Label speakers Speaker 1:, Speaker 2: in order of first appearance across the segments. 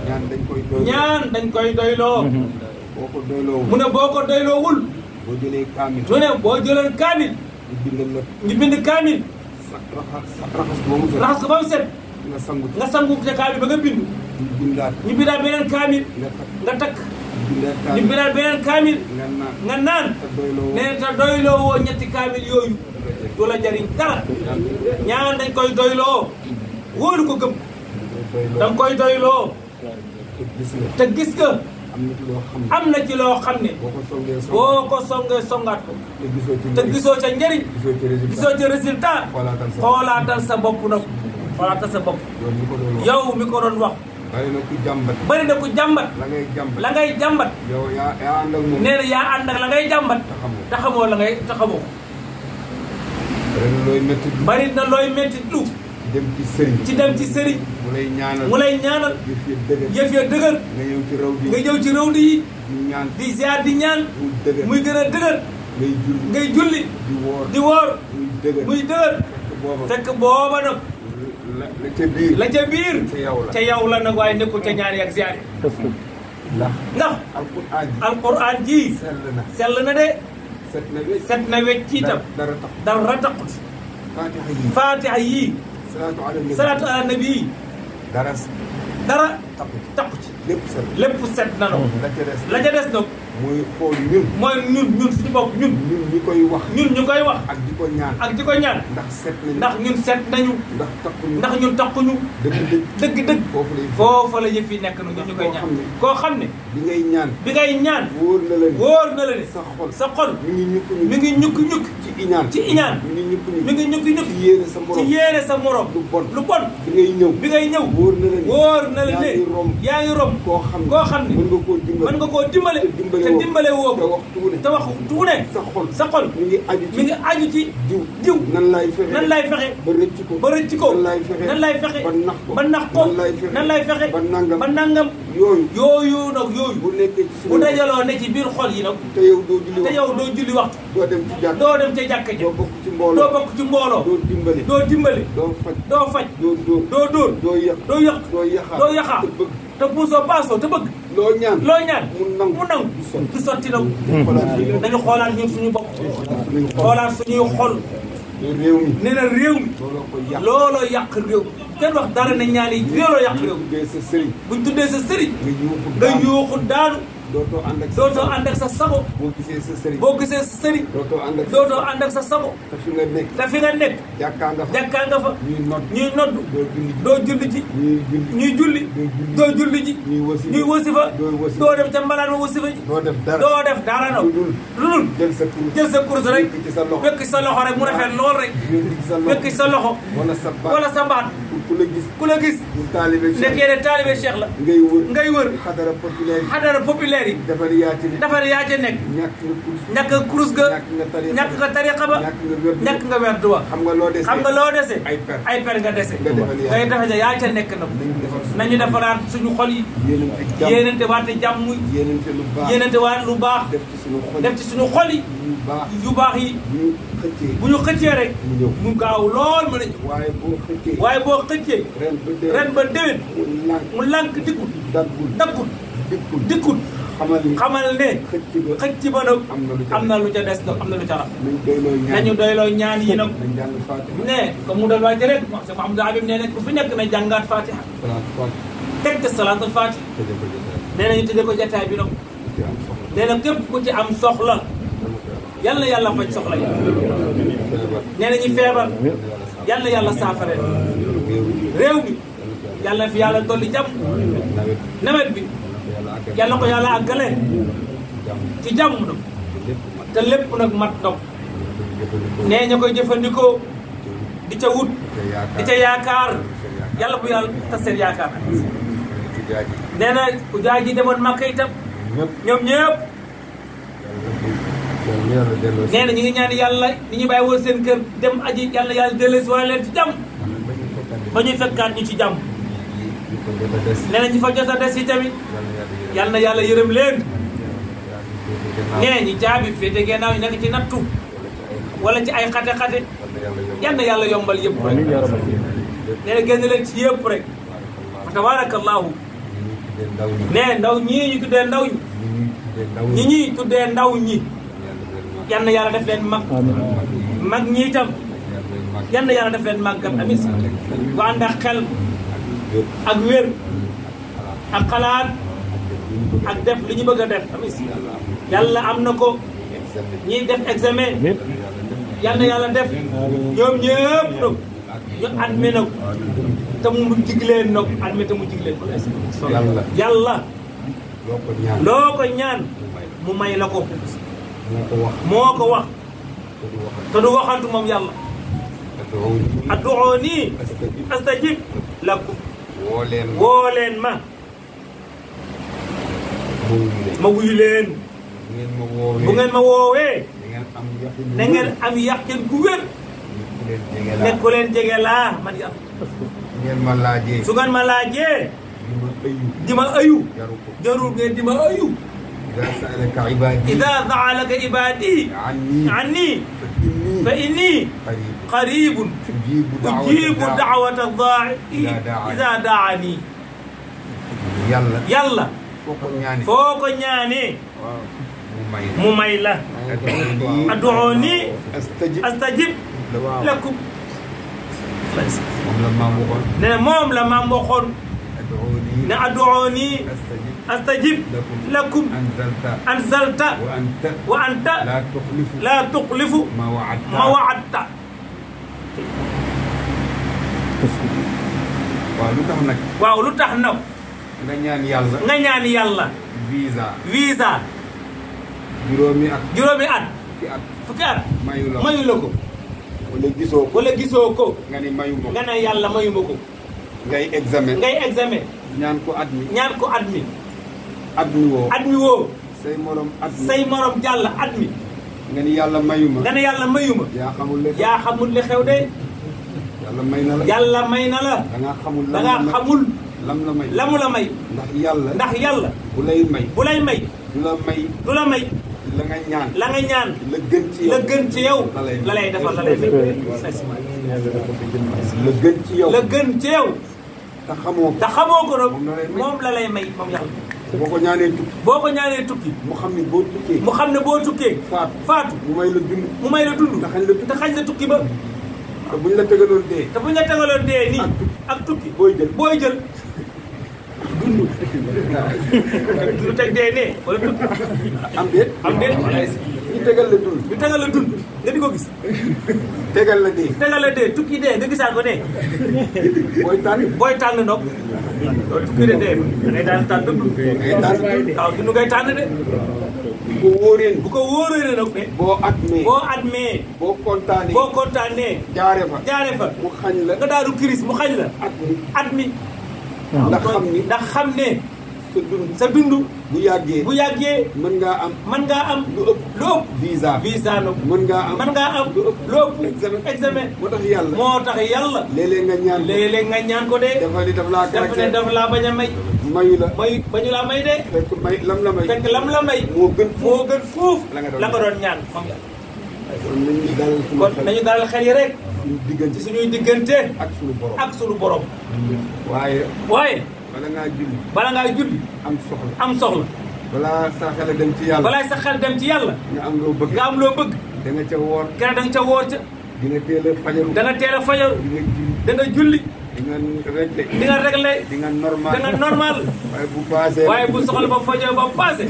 Speaker 1: ñaan dañ koy doyloo mu ne boo ko doyloowul
Speaker 2: boo jëlee kaamil
Speaker 1: mu ne boo jëlee kaamil ñu bind kaamil raxas ko ba mu set nga sangu ca kaamil ba nga bind ñu bindaat beneen kaamil nga takk ñu bindaat beneen kaamil nga naan nee te doyloo woo ñetti kaamil yooyu du la jariñ dara ñaan dañ koy doyloo wóolu ko gëm danga koy doyloo te gis nga am na ci loo xam ne boo ko songee songaat ko te gisoo ca njëriñ gisoo ca résultat xoolaatal sa bopp nag xoolaatal sa bopp yow mi ko doon wax bari na ku jàmbat la ngay jàmbat nee na yaa ànd ak la ngay jàmbat te xamoo la ngay te xamoo bari na looy métti lu ci dem ci sëriñ mu lay ñaanal yëf ya dëgër nga ñëw ci raw di yi di ziar di ñaan muy gën a dëgër ngay julli di woor muy dëgër fekk booba nag la ca biir ca yow la nag waaye nekkul ca ñaan ak ziar ndax alquran ji sell na de set na wecc itam dara taqut fatiha yii salaatu ala nabi dara takku ci lépp set na no la ca des nag
Speaker 2: mooy xool ñun
Speaker 1: suñu bopp ñun
Speaker 2: ñu koy wax
Speaker 1: ak di ko ñaan ndax ñun set nañu ndax ñun takkuñu dëgg foofa la yëf yi nekk na ñun ñu koy ñaan koo xam ne bi ngay ñaan wóor na la ne sa xol mi ngi ñukk ci iñaan mi ngi ñukk ci yéene sa morom lu bon bi ngay ñëw wóor na la ne yaa ngi rom koo xam ne mën nga koo dimbale te dimbale woo ko te wax tuune sa xol mi ngi aju ci diw nan lay fexe ba rëcc ko nan lay fexe ba nax ko nan lay fexe ba nangam yooyu nag bu dajaloo ne ci biir xol yi nag te yow doo julli waxtu doo dem ca jàkka ja doo bokk ci mbooloo doo dimbale doo faj doo dóor doo yàq doo yaxaa te puusoo paasoo te bëgg loo ñaan mu nangu du sotti nag dañu xoolaat ñun suñu bopp xoolaat suñuy xol nee na réew mi looloo yàq réew kenn wax dara ne ñaan yi looloo yàq réew buñ tuddee sa sëriñ nga yuuxu daanu dootoo ànd ak sa sago boo gisee sa sëriñ dootoo ànd ak sa sago te fi nga nekk jàkkaa nga fa ñuy nodd doo julli ji ñuy julli doo julli ji ñuy wasifa doo dem ca mbalaan ma wasifa ji doo def dara nag lu dul jël sa kurus rek fekk sa loxo rek mu rafet lool rek fekk sa loxo wala sa baat ku la gis nekkee ne taalibe Cheikh la ngay wër xadara populaire yi defar yaa ca nekk ñàkk kurus ga ñàkk nga tariqa ba ñàkk nga werdu wa xam nga loo dese ay per nga dese ngay defe yaa ca nekk nag nañu defaraat suñu xol yi yéenante waate jàmm yéenante waat lu baax def ci suñu xol yi yu baax yi bu ñu xëccee rek mu gaaw lool mën a ñëw waaye boo xëccee ren ba déwén mu lànk dikkut xamal ne xëcc ba nag am na lu ca des nag am na lu ca raf nañu doyloo ñaan yi nag ne comme mu dal wàcce rek Cheikh Mahamadou Habib ne ku fi nekk na jàngaat fatiha teg te salaatul fatiha nee nañu tëjee ko jataay bi nag nee na képp ku ci am soxla yal na yàlla faj soxla yi nee na ñu feebar yal na yàlla saafara réew mi yàlla fi yàlla dolli jàmm nawet bi yàlla ko yàlla àggale ci jàmm nag te lépp nag mat nag nee ña koy jëfandikoo di ca wut di ca yaakaar yàlla bu yàlla taseer yaakaar nee na ku jaay ji demoon Màkka itam ñoom ñëpp nee na ñu ngi ñaan yàlla ni ñu bàyyi woon seen kër dem aji yàlla dellusi wala leen ci jàmm ba ñuy fekkaat ñu ci jàmm nee na ñi fa jot a des yi tamit yal na yàlla yërëm leen nee ñi caabi féete gennaaw ñu nekk ci nattu wala ci ay xate-xate yal na yàlla yombal yëpp rek nee na génn leen ci yëpp rek fa tabarakallahu nee ndaw ñii ñu tuddee ndaw ñi ñi ñuy tuddee ndaw ñi yal na yàlla def leen mag mag ñi itam yal na yàlla def leen màggat amis bu ànd ak xel ak wér ak xalaat ak def li ñu bëgg a def amis yàlla am na ko ñiy def examen yal na yàlla def ñoom ñëpp nag ñu admis nag te mu jigleen nag admis te mu jigleen yàlla loo ko ñaan mu may la ko moo ko wax te du waxantu moom yàlla ad'uuni astajib lakum woo leen ma ma wuyu leen bu ngeen ma woowee na ngeen am yàqin gu wér nekku leen jege laa man yàlla su ngeen ma laajee di ma ayu jarul ngeen di ma ayu إذا سألك عبادي عني فإني قريب أجيب دعوة الداعي إذا دعاني يلا فوق ñaane mu may la ad'uuni astajib lakum nee na moom la maam waxoon ne ad'uuni astajib lakum anzalta wa anta la tuxlifu ma wa'adta waaw lu tax nag
Speaker 2: nga ñaan yàlla
Speaker 1: visa juróomi at fukki at mayu la ko wala gisoo ko nga ne yàlla mayu ma ko
Speaker 2: ngay examen ñaan ko admis woo say morom jàll admis nga ni yàlla mayuma yaa xamul li xew de yàlla may na la da nga xamul lamu la may ndax yàlla bu lay may du la may la nga ñaan la gën ci yow la lay defal la gën ci yow te xamoo ko nag moom la lay may moom yàlla boo ko ñaanee tukki mu xam ne boo tukkee faatu mu may la dund te xañ la tukki ba te buñ la tegaloon dee
Speaker 1: nii ak tukki booy jël dund du teg dee nee wala tukki
Speaker 2: am déet ñu tegal la dund
Speaker 1: nga di ko gis
Speaker 2: tegal la dee
Speaker 1: tukki dee nga gisaat ko ne booy tànn ndox loolu tukki de dee da ngay daan tànn dund waaw dund ngay tànn de bu ko wóoree nag ne boo admee boo kontaanee jaare fa
Speaker 2: mu xañ la
Speaker 1: nga daaru kiris mu xañ la admi ndax xam ne sa dund
Speaker 2: bu yàggee mën ngaa am lu ëpp visa nag mën ngaa am lu ëpp examen moo tax yàlla léeg-léeg nga ñaan ko de dafa laa bañ a may bañu laa may de fekk lam la may moo gën foofu la nga doon ñaan moom yàlla kon nañu dalal xel yi rek ci suñuy diggante ak suñu borom waaye bala ngaa julli am soxla balaa sa xel dem ci yàlla nga am loo bëgg da nga ca woor di nga teel a fajaru
Speaker 1: da nga julli
Speaker 2: di nga réglé di nga normal waaye bu soxla ba fajoo ba passé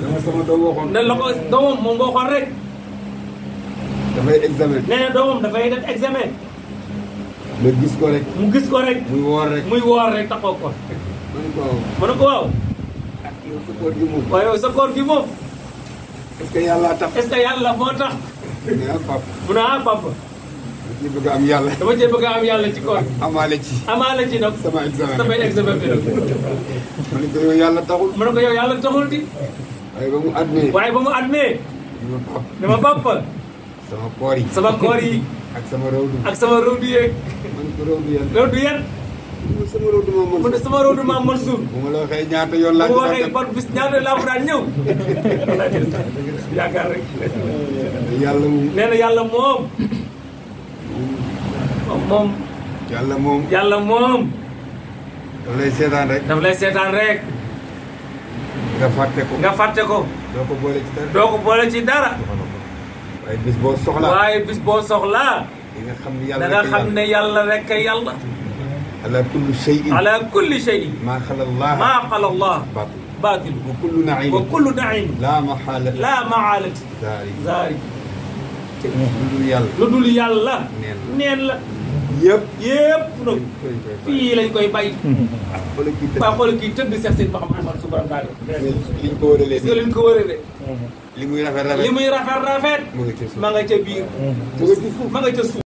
Speaker 2: dama sama doom waxoon
Speaker 1: ne la ko doomam moom nga waxoon rek
Speaker 2: dafay examen
Speaker 1: nee na doomam dafay def examen
Speaker 2: mu gis ko rek
Speaker 1: muy woor rek taxaw ko ma ne ko waaw waaye yow sa koor gi moom
Speaker 2: est-ce que yàlla tax
Speaker 1: moo tax mu ne ah papa
Speaker 2: dama ci bëgg a am yàlla
Speaker 1: ci koor amaale ci nag sama examen bi nag
Speaker 2: ma ne ko yow yàlla taxul
Speaker 1: di
Speaker 2: waaye ba mu admee
Speaker 1: dama papa sama koor yi
Speaker 2: ak sama rawdu
Speaker 1: yeeg rawdu yan mu ne sama rawdu maam Mansour
Speaker 2: bu ma la waxee ñaata yoon laa
Speaker 1: bu waxee par bis ñaata laa daan ñëw yaakaar rek nee na yàlla moom
Speaker 2: daf lay seetaan rek.
Speaker 1: daf lay seetaan rek.
Speaker 2: nga fàtte ko.
Speaker 1: nga fàtte ko.
Speaker 2: doo ko boole ci dara.
Speaker 1: doo ko boole ci dara.
Speaker 2: waaye bis boo soxlaa.
Speaker 1: waaye bis boo soxlaa.
Speaker 2: di nga xam ne yàlla
Speaker 1: da nga xam ne yàlla rek a yàlla.
Speaker 2: ala kulli shay'in.
Speaker 1: ala kulli shay'in.
Speaker 2: maa xala Allah.
Speaker 1: maa xala Allah.
Speaker 2: baatil.
Speaker 1: baatil.
Speaker 2: wa kullu na'iim.
Speaker 1: wa kullu na'iim.
Speaker 2: laa maxaalati.
Speaker 1: laa maxaalati. zaari.
Speaker 2: lu dul yàlla.
Speaker 1: lu dul yàlla. neen la. yëpp nag fii lañ koy bay. waaw xoolal kii tëdd Seex Seydi Mouhamadou Oumar Sy Borom Daara.
Speaker 2: liñ ko wëralee.
Speaker 1: gis nga liñ ko wëralee.
Speaker 2: li muy rafet rafet.
Speaker 1: li muy rafet rafet. ma nga ca biir. ma nga ca suuf.